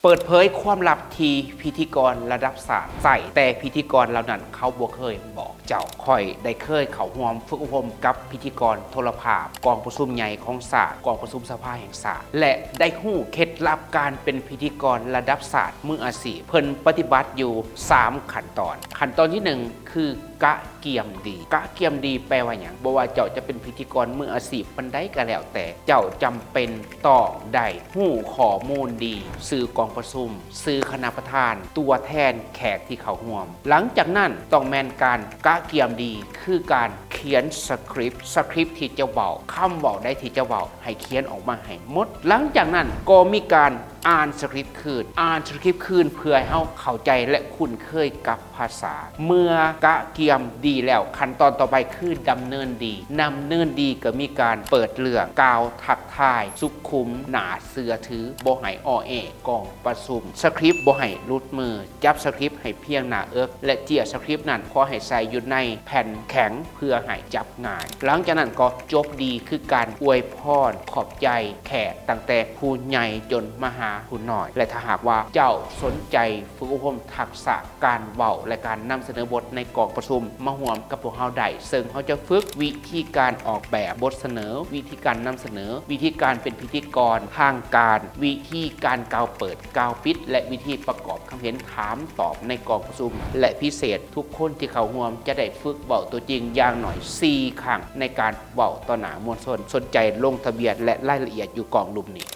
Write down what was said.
ເປີດເຜີຍຄວາມລັບທີ່ພິທີກອນລະດັບຊາດໃຊ້, ແຕ່ພິທີກອນເຫຼົ່ານັ້ນເຂົາບໍ່ເຄີຍບອກເຈົ້າ. ຂ້ອຍໄດ້ເຄີຍເຂົ້າຮ່ວມຝຶກອົບຮົມກັບພິທີກອນໂທລະພາບກອງປະຊຸມໃຫຍ່ຂອງຊາດ, ກອງປະຊຸມສະພາແຫ່ງຊາດ ແລະ ໄດ້ຮູ້ເຄັດລັບການເປັນພິທີກອນລະດັບຊາດມືອາຊີບ. ເພິ່ນປະຕິບັດຢູ່ສາມຂັ້ນຕອນ. ຂັ້ນຕອນທີໜຶ່ງ ຄືກະກຽມດີ. ກະກຽມດີແປວ່າຫຍັງ? ບໍ່ວ່າເຈົ້າຈະເປັນພິທີກອນມືອາຊີບປານໃດກໍແລ້ວແຕ່, ເຈົ້າຈຳເປັນຕ້ອງໄດ້ຮູ້ຂໍ້ມູນດີ, ຊື່ກອງປະຊຸມ, ຊື່ຄະນະປະທານ, ຕົວແທນແຂກທີ່ເຂົ້າຮ່ວມ. ຫຼັງຈາກນັ້ນຕ້ອງແມ່ນການກະກຽມດີ, ຄືການຂຽນສະຄຣິບ, ສະຄຣິບທີ່ຈະເວົ້າ, ຄຳເວົ້າໃດທີ່ຈະເວົ້າ, ໃຫ້ຂຽນອອກມາໃຫ້ໝົດ. ຫຼັງຈາກນັ້ນກໍມີການ ອ່ານສະຄຣິບຄືນ, ອ່ານສະຄຣິບຄືນເພື່ອໃຫ້ເຮົາເຂົ້າໃຈ ແລະ ຄຸ້ນເຄີຍກັບພາສາ. ເມື່ອກະກຽມດີແລ້ວ, ຂັ້ນຕອນຕໍ່ໄປຄືດຳເນີນດີ. ດຳເນີນດີກໍມີການເປີດເລື່ອງ, ກ່າວທັກທາຍ, ສຸຂຸມ, ໜ້າເຊື່ອຖື, ບໍ່ໃຫ້ອໍແອ. ກອງປະຊຸມສະຄຣິບບໍ່ໃຫ້ຫຼຸດມື, ຈັບສະຄຣິບໃຫ້ພຽງໜ້າເອິກ ແລະ ເຈ້ຍສະຄຣິບນັ້ນຂໍໃຫ້ໃສ່ຢູ່ໃນແຜ່ນແຂງ ເພື່ອໃຫ້ຈັບງ່າຍ. ຫຼັງຈາກນັ້ນກໍຈົບດີ ຄືການອວຍພອນຂອບໃຈແຂກ, ຕັ້ງແຕ່ຜູ້ໃຫຍ່ຈົນມາຫາຜູ້ນ້ອຍ. ແລະ ຖ້າຫາກວ່າເຈົ້າສົນໃຈຝຶກອົບຮົມທັກສະການເວົ້າ ແລະ ການນຳສະເໜີບົດໃນກອງປະຊຸມ, ມາຮ່ວມກັບພວກເຮົາໄດ້, ເຊິ່ງເຮົາຈະຝຶກວິທີການອອກແບບບົດສະເໜີ, ວິທີການນຳສະເໜີ, ວິທີການເປັນພິທີກອນທາງການ, ວິທີການກ່າວເປີດ, ກ່າວປິດ ແລະ ວິທີປະກອບຄຳເຫັນຖາມຕອບໃນກອງປະຊຸມ. ແລະ ພິເສດ, ທຸກຄົນທີ່ເຂົ້າຮ່ວມຈະໄດ້ຝຶກເວົ້າຕົວຈິງຢ່າງໜ້ອຍສີ່ຄັ້ງໃນການເວົ້າຕໍ່ໜ້າມວນຊົນ. ສົນໃຈລົງທະບຽນ ແລະ ລາຍລະອຽດຢູ່ກ່ອງລຸ່ມນີ້.